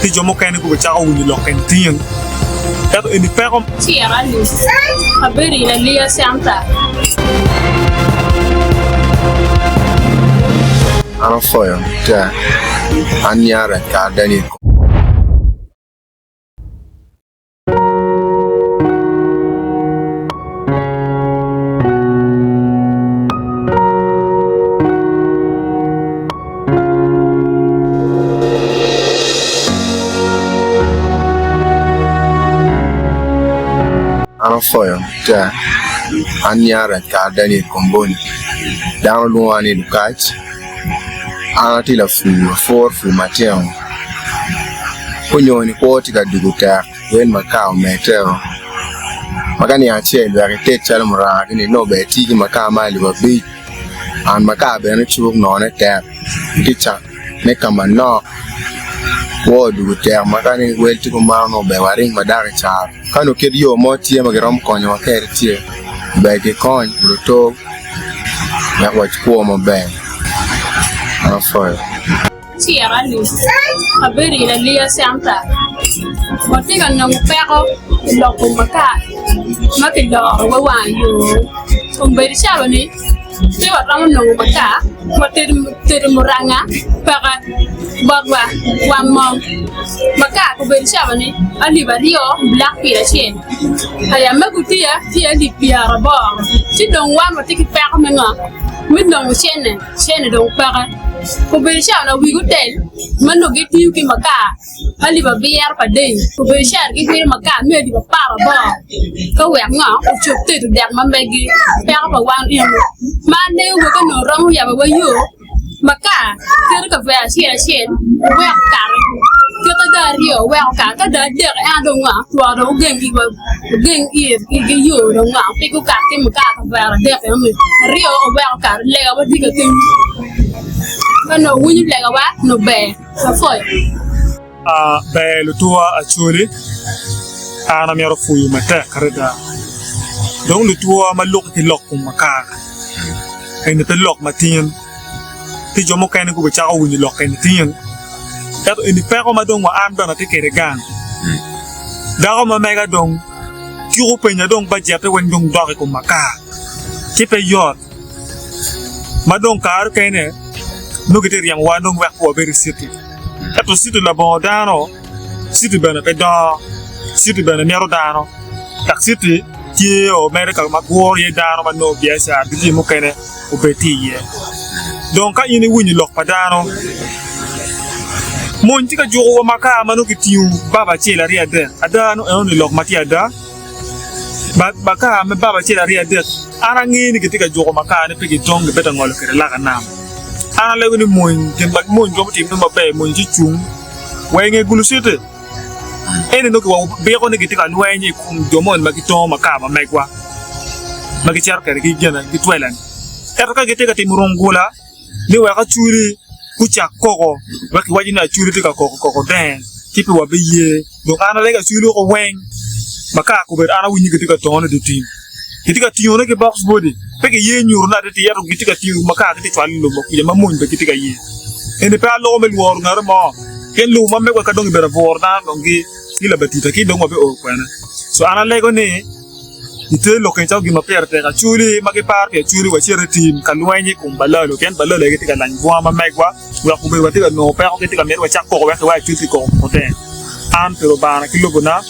Ci jo mukene gubicako winyo lok eni tin, ento eni peko. Ciro alip, abedo i Laliya Center. An apwoyo matek. An nyinga Redcar Daniel. An apwoyo matek. An nyinga Redcar Daniel Komboni. Dano lwonga ni Lukac. An atye lapur, apuro pur matino. Onyo ni kwo tye ka dugo tek wel makar omedde-o ma ka nino acel wek ited calo muranga gini nongo ber iti ki makar ma alip abic and makar bene cuk nongone tek ki ca me ka manok kwo odugo tek ma ka ni wel tye kumalo nongo ber waring wa dok i caro ka nongo kit yo mo tye ma giromo konyowa kwede tye ber gikony luto wek wakwo maber. Apwoyo. Ciro alip, abedo i Laliya Center. Watye ka nongo peko i loko makar ma kiloro wa wang yo. Obedo calo ni pe waromo nongo makar wa tedo muranga peke botwa wan mong. Makar obedo calo ni alip aryo bulak pyeracel aya me gutiya tye alip pyeraboro ci dong wan watye ki peko me ngo? Me nongo cene. Cene dong peke. Obedo cawa na wigi otel ma nongo gitiyo ki makar alip abiro pa deng. Obedo cawa na giwilo makar me alip aparaboro ka wek ngo ocob tedo dek ma megi. Peko pa wan eno ma aneno wa ka nongo romo yabo wa yo makar keto kavera acel acel wek okato keto dong aryo wek okato ka dong adek en dong ngo twero dong ogeng ogeng ki yo dong ngo pe gukat ki makar kavera adek eno-ni aryo oweko okato legawa tye ka keny ka nongo winyo legawa nongo ber apwoyo. Ber lutuwa Acholi an amito pwoyo matek adada dong lutuwa ma luki ki lok kom makar eni pe lok matin ci jo mukene gubicako winyo lok eni tin ento eni peko ma dong wa an bene atye kwede gang dako ma mega dong tyeko penya dong bajette weng dong dok i kom makar ci pe yot ma dong kare kene nongo gitye ryemowa dong wek pe wabed i citi ento citi labongo dano citi bene pe dongo citi bene mito dano dok citi tye o mere ka ma guro iye dano ma nongo biacara ki jami mukene obed tye iye. Dong ka in iwinyo lok pa dano, mony tye ka juko wa makar ma nongo kitingo baba acel aryo adek. Ada nongo enoni lok ma tye ada? Makar me baba acel aryo adek, an angeyo ni kitye ka juko makar ni pe gidong gibed ka ngolo kwede laka nam. An alego ni mony gin ma mony romo timone maber mony ci cung wa i nge gulu citi. Eni nongo kiwabiko ni gitye ka lweny i kom jo moni ma gitongo makar ma megwa ma gicito kwede ki gine ki twela-ni. Ento ka gitye ka timo rungula ni wek Acholi gucak koko wek kiwaci ni Acholi tye ka koko koko denge ci pe wabiye. Dong an alego Acholi woko weng makar kobedo an awinyo gitye ka tongone dye tim. Gitye ka tingone ki box body pe giye nyutone atir ento gitye ka tingo makar gitye ka cwalo i lobo kuca ma mony bene gitye ka ye. Eni pe aloko me lworo ngat mo. Pien lobo ma megwa ka dong gibedo abworo dano dong ki labatita ki dong wabio kwene. So an alego ni iter lok eni calo gin ma pire tek acoli ma giparo pi acoli wacit i tim ka lweny i kom balalo pien balalo aye gitye ka lanyo bunga ma megwa wek obedo watye ka nongo peko gitye ka mito wacak koko wek kiwac acoli tye koko koko teng. An pi Lubanga ki lobona.